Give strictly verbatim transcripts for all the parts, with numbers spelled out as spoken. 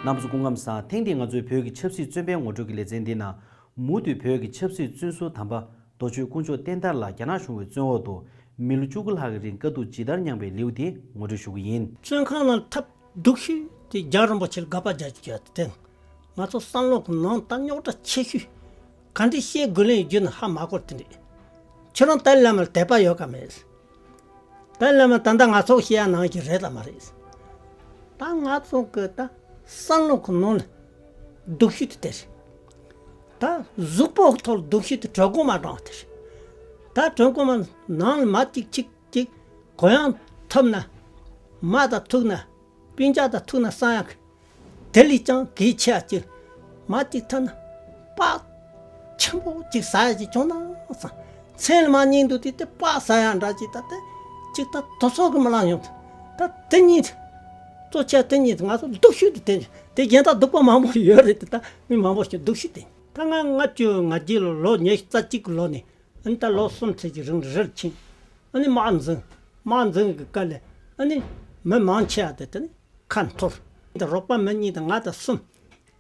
རྣམ་པ་ཚོ་སྐུ་ཁམས་བཟང་། ཐེངས་འདིའི་ང་ཚོའི་བོད་ཀྱི་ཆབ་སྲིད་བཙོན་པའི་ངོ་སྤྲོད་ཀྱི་ལེ་ཚན་འདི་ནང་། མུ་མཐུད་བོད་ཀྱི་ཆབ་སྲིད་བཙོན་ཟུར་དམ་པ་རྡོ་རྗེ་དཀོན་མཆོག་བསྟན་དར་ལགས་རྒྱ་ནག་གཞུང་གི་བཙོན་འོག་ཏུ་མི་ལོ་བཅུ་དགུ་ལྷག་གི་རིང་དཀའ་སྡུག་ཇི་ལྟར་མྱངས་པའི་ལེའུ་དེ་ངོ་སྤྲོད་ཞུ་གི་ཡིན། བཙོན་ཁང་ནང་ཐབས་སྡུག་ཤོས་དེ་རྒྱལ་བ་རིན་པོ་ཆེར་དགག་པ་རྒྱག་རྒྱུ་དེ། ང་ཚོ་བསམ་བློ་གི་ནང་ད་རྙོག་དྲ་ཆེ་ཤོས་ག་འདྲ་བཤད་དགོས་ལན་རྒྱུ་ནི་ཧ་མ་གོ་དེ་འདྲས། ཁྱོད་རང་ཏཱ་ལའི་བླ་མར་དད་པ་ཡོད་ག་མེད། ཏཱ་ལའི་བླ་མ་ད་ལྟ་ང་ཚོ་བཤད་ཡ་ནང་བཞིན་རེད་དམ་མ་རེད། ད་ང་ཚོ་གི་ད་བསམ་བློ་གི་ནང་ལ་སྡུག་ཤོས་དེ་དེ་རེད། ད་གཟུགས་པོ་ཐོག་སྡུག་ཤོས་དེ་གྲོད་ཁོག་མ་འགྲངས་པ་དེ་རེད། ད་གྲོད་ཁོག་མ་ནང་ལ་མ་གཅིག་གཅིག་གཅིག་གོ་ཡང་ཐུབ་ན། མ་དང་ཐུག་ན། སྤུན་ཀྱག་དང་ཐུག་ན་བསམ་ཡག་གི། དེ་ལས་ཀྱང་གལ་ཆེ་བ་ཅིག་མ་གཅིག་ཐུབ་ན་སྤགས་ཆེན་པོ་ཅིག་ཟ་ཡ་ཅིག་བྱུང་ན་བསམ། མཚན་ལ་མ་སྙིང་འདུག་དེ་དེ་སྤགས་ཟ་ཡ་འདྲ་ཅིག་ད་དེ་ཅིག་ད་དུ་ཚོགས་གི་མི་ལང་ཡོང་། ད་དེ་གཉིས་གཙོ་ཆེ་དེ་གཉིས་ང་ཚོ་སྡུག་ཤོས་དེ་དེ་དེ་གཞན་དག་སྡུག་པ་མང་པོ་ཡོད་རེད་དེ། ད་མི་མང་པོ་ཞིག་སྡུག་ཤོས་དེ། ད་ང་ལྔ་བཅུ་ང་བརྒྱད་ལོ་ལོ་ཉི་ཤུ་རྩ་གཅིག་གི་ལོ་ནས། ཨ་ནི་ད་ལོ་གསུམ་ཙམ་གྱི་རིང་རིལ་ཕྱིན། ཨ་ནི་དམག་འཛིང་། དམག་འཛིང་གི་སྐབས་ལ་ཨ་ནི་མི་མང་ཆེ་བ་དེ་དེ་ནི་ཁ་འཐོར། ད་རོགས་པ་མི་གཉིས་དང་ང་དང་གསུམ།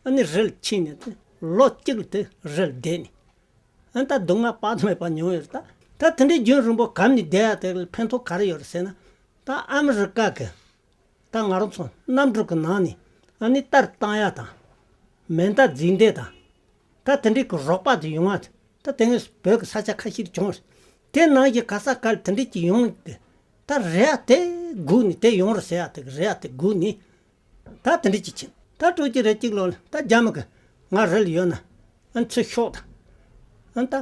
ཨ་ནི་རིལ་ཕྱིན་ནས་དེ་ལོ་གཅིག་ལ་དེ་རིལ་བསྡད་ནས། ཨ་ནི་ད་སྡུག་བསྔལ་དཔག་ཏུ་མེད་པ་མྱོང་ཡོད་རེད། ད་ད་དེ་འདྲའི་རྒྱུན་རིང་པོ་གབ་ནས་བསྡད་ཡ་དེ་ལ་ཕན་ཐོགས་ག་རེ་ཡོད་རེད་ཟེར་ན། ད་ཨ་མི་རི་ཀ་གི་ད་ང་རང་ཚོ་གནམ་གྲུ་གི་ནང་ནས་ཨ་ནི་གཏེར་བཏང་ཡ་དང་། མེ་མདའ་འཛིན་བདེ་དང་། ད་དེ་འདྲའི་གི་རོགས་པ་དེ་ཡོང་བ་དེ། ད་དེ་སྔོན་བོད་ཀྱི་ས་ཆ་ཁ་ཤས་བྱུང་བ་རེད། དེ་ནང་བཞིན་ག་ས་ག་ལ་དེ་འདྲའི་གི་ཡོང་གི། ད་རེ་བ་དེ་སྒུག་ནས་དེ་ཡོང་རེད་ཟེར་ཡ་དེ་གི་རེ་བ་དེ་སྒུག་ནས། ད་དེ་འདྲའི་གི་ཕྱིན། ད་སྤྲོ་སྐྱིད་རེ་གཅིག་ལོ་ལ་ད་རྒྱ་མི་གི་ང་རེ་ལ་ཡོད་ན། ཨ་ནི་ཚུར་ཤོག་དང་། ཨ་ནི་ད་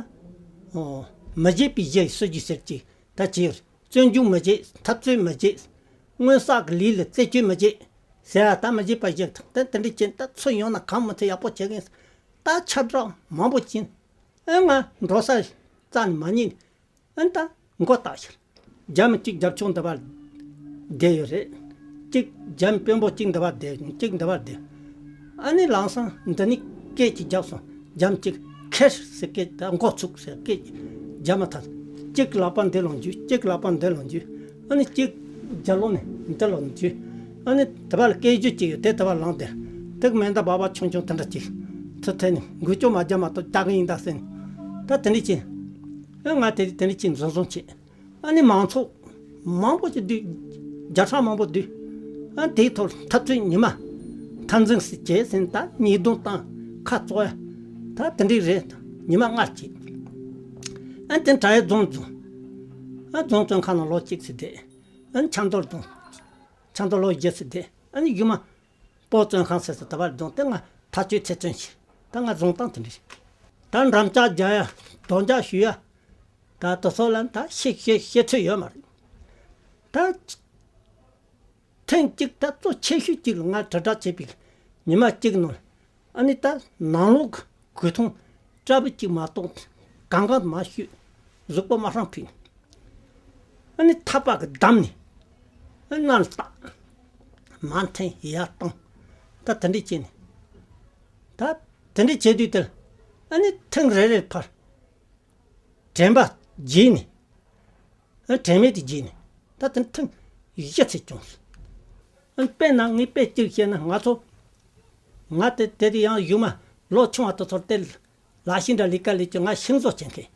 ཨོ་མི་བརྗེད་པའི་གཞི་སྲོལ་གྱི་ཟེར་གྱི་ད་བྱས་ཡོད་རེད། བཙོན་འཇུག་མི་བྱེད། འཐབ་རྩོད་མི་བྱེད། སྔོན་བསགས་ཀྱི་ལས་ལ་རྩད་གཅོད་མི་བྱེད་ཟེར་ཡ་ད་མི་བྱེད་པ་ཞིག་དང་། དེ་དེ་འདྲ་བྱས་ད་ཚུར་ཡོང་ན་གང་མི་ཐུབ་ཡག་པོ་བྱེད་མཁན། ད་ཁྱབ་བསྒྲགས་མང་པོ་བྱིན། ཨེ་ང་འགྲོ་ས་རྩ་ནས་མ་རྙེད། ཨེ་ད་མགོ་བཏགས་ཤར། རྒྱ་མི་གཅིག་རྒྱབ་ཕྱོགས་འདི་པར་བསྡད་ཡོད་རེད། གཅིག་རྒྱ་མི་དཔོན་པོ་གཅིག་འདི་པར་བསྡད། གཅིག་འདི་པར་བསྡད། ཨ་ནི་ལམ་སང་འདི་ནས་སྐད་ཅིག་བརྒྱབ་སོང་། རྒྱ་མི་གཅིག་ཁེར་ཟེར་སྐད་ད་མགོ་ཚུགས་ཟེར་སྐད་རྒྱབ་མ་ཐག། གཅིག་ལག་པ་འདི་ལོང་རྒྱུ། གཅིག་ལག་པ་འདི་ལོང་རྒྱུ། ཨ་ནི་གཅིག་རྒྱབ་ལོག་ནས་འདི་ལོང་རྒྱུ། ཨ་ནི་དེ་པར་སྐད་རྒྱུ་གཅིག་ཡོད་དེ་དེ་པར་ལངས་ཏེ། དེ་མེ་མདའ་སྦག་སྦག་ཆུང་ཆུང་དེ་འདྲ་གཅིག་ཚུར་འཐེན་ནས་འགུལ་སྐྱོད་མ་རྒྱབ་མ་གཏོགས་རྒྱག་གི་ཡིན་ད་ཟེར་ནས། ད་དེ་འདྲ་བྱས། ཨ་ང་དེ་དེ་འདྲ་བྱས་འཛིན་བཟུང་བྱས། ཨ་ནི་མང་ཚོགས་མང་པོ་ཞིག་འདུས། བརྒྱ་ཕྲག་མང་པོ་འདུས། ཨ་དེའི་ཐོག་འཐབ་རྩོད་ཉི་མ་འཐབ་འཛིང་ཟེར་བྱས་ཟིན། ད་ཉེས་རྡུང་བཏང་། ཁ་བཙོག་ཡ། ད་དེ་འདྲའི་རེད། ཉི་མ་ལྔ་བྱས། ཨ་དེ་དྲ་ཡའི་རྫོང་རྫོང་། ཨ་རྫོང་བཙོན་ཁང་ནང་ལོ་གཅིག་ཙམ་བསྡད། ཨ་ཆབ་མདོ་རྫོང་། ཆབ་མདོ་ལོ་བཞི་ཙམ་བསྡད། ཨ་ནི་ཡུལ་མ་སྤོ་བཙོན་ཁང་ཟེར་ཟེར་ད་བར་རྫོང་དེ་ང་ཐག་གཅོད་ཚེ་བཙོན་བྱས། ད་ང་རྫོང་སྟངས་དེ་འདྲ་རེད། ད་འགྲམ་ལྕག་རྒྱག་ཡ། རྡོག་རྒྱག་གཞུ་ཡ། ད་དེ་ཚོ་ལ་ད་ཤེས་ཤེས་ཤེས་ཚོད་ཡོད་མ་རེད། ད་ཐེངས་གཅིག་ད་གཙོ་ཆེ་ཤོས་གཅིག་ལ་ང་དྲིལ་བསྒྲགས་བྱས་པའི་ཉི་མ་གཅིག་ནང་ཨ་ནི་ད་ནང་ལོགས་ཀྱི་གོས་ཐུང་སྐྲ་སྦུག་གཅིག་མ་གཏོགས་གང་གང་མ་བཤུས། གཟུགས་པོ་མ་ཧྲང་ཕུད་ནས། ཨ་ནི་ཐག་པ་གིས་བསྡམས་ནས། ཨ་ནི་ནང་ལ་བཏགས། མར་འཐེན་ཡར་བཏང་། ད་དེ་འདྲས་བྱས་ནས། ད་དེ་འདྲས་བྱས་དུས་དེར་ཨ་ནི་ཐེངས་རེ་རེར་ཕར་དྲན་པ་བརྗེད་ནས། ཨ་དྲན་མེད་དུ་བརྗེད་ནས། ད་དེ་ཐེངས་བཞི་ཙམ་བྱུང་སོང་། ཨ་དཔེར་ན་ངས་དཔེ་གཅིག་བཤད་ན། ང་ཚོ་ང་དེ་དེ་དུས་ཡང་གཞུག་མ་ལོ་ཆུང་བ་དེ་ཚོར་དེ་ལག་ཤེས་འདྲ་ལས་ཀ་ལས་ཀྱི་ང་ཤིང་བཟོ་བྱེད་མཁན།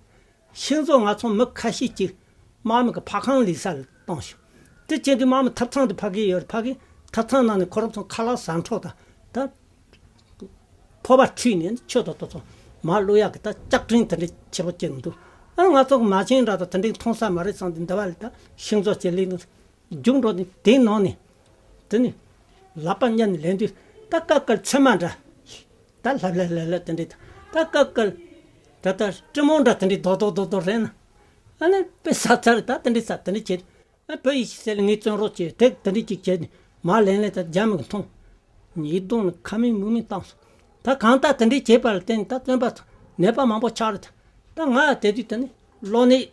ཤིང་བཟོ་ང་ཚོ་མི་ཁ་ཤས་ཅིག་དམག་མི་གི་ཕ་ཁང་ལས་ས་ལ་བཏང་ཤོག་དེ་བྱེད་དུས་དམག་མི་ཐབ་ཚང་དུ་ཕ་གི་ཡོད་རེད། ཕ་གི་ཐབ་ཚང་ནང་ནས་ཁོ་རང་ཚོ་ཁ་ལག་ཟ་འཕྲོག་དང་། ད་ཕོར་པ་འཁྲུད་ནས་ཆུ་དང་དེ་ཚོ་མར་བླུག་ཡག་གི་ད་ལྕགས་ཀྲིན་དེ་འདྲ་ཆེ་པོ་བྱེད་མི་འདུག་ཨ་ང་ཚོ་གི་མ་བྱན་འདྲ་དང་དེ་འདྲ་མཐོང་ས་མ་རེད་བསམ་སྟེ་འདི་བ་ལ་ད་ཤིང་བཟོ་བྱེད་ལས་འདུག་རྒྱུགས་འགྲོ་ནས་དེའི་ནང་ནས་དེ་ནས་ལག་པ་བརྙན་ནས་ལེན་དུས། ད་ཀ་ཀར་ཚེར་མ་འདྲ། ད་ལྷབ་ལྷབ་ལྷབ་ལྷབ་དེ་འདྲས། ད་ཀ་ཀར་ད་ལྟ་སྲིན་མོ་འདྲ་དེ་འདྲས་རྡོག་རྡོག་རྡོག་རྡོག་རེད་ན། ཨ་ནི་དཔེ་ཟ་ཚར། ད་དེ་འདྲས་ཟ་དེ་འདྲས་བྱས། ཨ་བོད་ཡིག་ཤེས་ཟེར་ལ་ངས་བཙོན་རོགས་བྱས་དེ་དེ་འདྲས་ཅིག་བྱས་ནས་མར་ལེན་ལེན། ད་རྒྱ་མི་གིས་མཐོང་། ཉེས་རྡུང་ནི་ཁ་མིན་མིག་མིན་བཏང་སོང་། ད་གང་ལྟར་དེ་འདྲས་བྱས་པ་ལ་བརྟེན་ད་བཙོན་པ་ཚོ་ནད་པ་མང་པོ་ཆགས་རེད། ད་ང་དེ་དུས་དེ་ནི་གློ་ནད།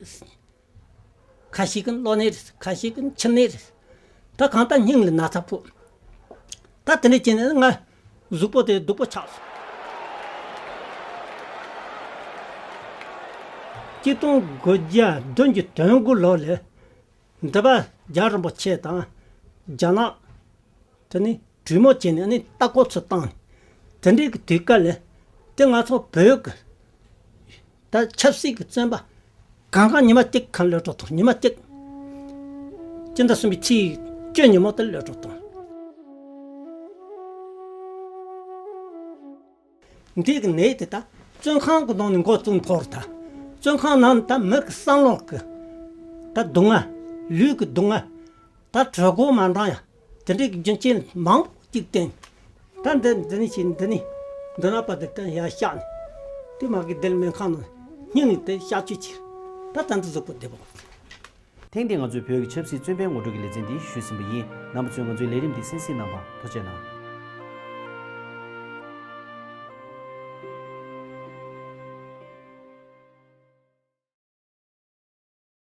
ཁ་ཤས་ཀྱིས་གློ་ནད་རེད། ཁ་ཤས་ཀྱིས་མཆིན་ནད་རེད། ད་གང་ལྟར་སྙིང་ལ་ན་ཚ་ཕོག་ད་དེ་འདྲ་བྱས་ནས་ང་གཟུགས་པོ་དེ་སྡུག་པོ་ཆགས་སོང་། གཅིག་སྟོང་དགུ་བརྒྱ་བདུན་ཅུ་དོན་དགུ་ལོ་ལ་འདི་པ་རྒྱལ་བ་རིན་པོ་ཆེ་དང་རྒྱ་ནག་དེ་ནི་ གྲོས་མོལ་བྱས་ནས་ཨ་ནི་ལྟ་སྐོར་ཚུར་བཏང་ནས། དེ་འདྲའི་གི་དུས་སྐབས་ལ་དེ་ང་ཚོ་བོད་ཀྱི་ད་ཆབ་སྲིད་ཀྱི་བཙོན་པ་གང་ག་ཉི་མ་གཅིག་གམ་ལས་འགྲོ་ཐུབ། ཉི་མ་གཅིག་སྤྱི་ཟླ་གསུམ་པའི་ཚེས་བཅུ་ཉིན་མོ་དེར་ལས་འགྲོ་བཏང་། འདི་གི་ནད་དེ་ད་བཙོན་ཁང་གི་ནང་ནས་འགོ་བཙུགས་འཕོ་རུ་ད། བཙོན་ཁང་ནང་ད་མི་གི་བསམ་བློ་གི་ད་སྡུག་བསྔལ། ལུས་ཀྱི་སྡུག་བསྔལ། ད་གྲོད་ཁོག་མ་འགྲངས་ཡ། དེ་འདྲའི་གི་རྒྱུ་རྐྱེན་མང་པོ་གཅིག་བསྟན། ད་འདི་འདི་ནས་ཤི། འདི་ནས་འདི་ན་པ་དེ་ད་ཡར་བཞག་ནས། དེ་མ་གི་དེར་སྨན་ཁང་ནང་སྙིང་ནས་དེ་གཤགས་བཅོས་བྱས། ད་ད་འདི་གཟུགས་པོ་བདེ་པོ། ཐེངས་འདིའི་ང་ཚོའི་བོད་ཀྱི་ཆབ་སྲིད་བཙོན་པའི་ངོ་སྤྲོད་ཀྱི་ལེ་ཚན་འདི་ཞུས་ཟིན་པ་ཡིན། རྣམ་པ་ཚོས་ང་ཚོའི་ལས་རིམ་འདི་གསན་གཟིགས་གནང་བར་ཐུགས་རྗེ་གནང་།